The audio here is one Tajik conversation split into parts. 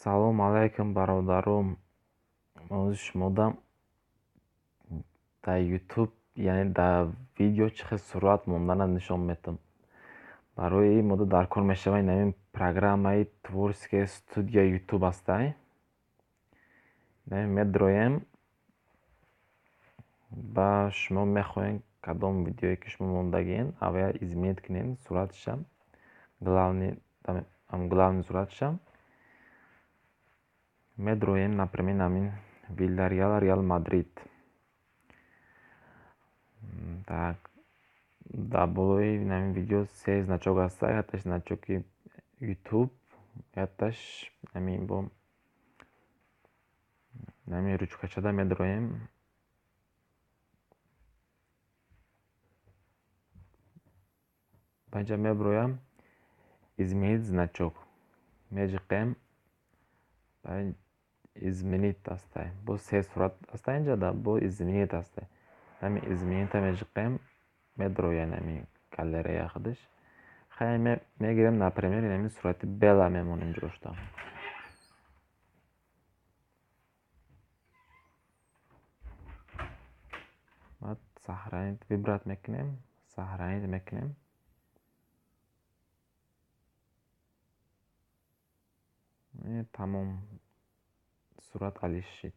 Салом алайкум, бародарум. Мавзӯи шумода дар Ютуб, яъне дар видео чӣ хел сурат мондана нишон метам. Барои ин мода дар кор мешавад инамин программаи Творческая студия Ютуб ҳастай. Инамин медроем ба шумо мехоҳем кадом видеое ки шумо мондагиен, аввал изменить кунем суратша, главный суратша. Медроем, например, намин Вильяреал, Реал Мадрид. Так, дар болои намин видео се значок ҳаста, якташ значоки Ютуб, якташ намин бо намин ручкачада медроем. Ба инҷа меброям изменить значок. Меҷиқем, изменить ҳастай. Бо се сурат ҳастай инҷада, бо изменить ҳастай. Ҳамин изменить меҷиқем, медрояд ҳамин галерея худаш. Хай мегирем, например, ҳамин сурати Бела мемонем ҷошта. Баъд сохранить выбрать мекунем, сохранить мекунем. Тамом, сурат алиш шид.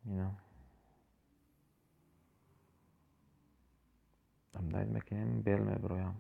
Ина. Апдейт мекунем, бел меброям.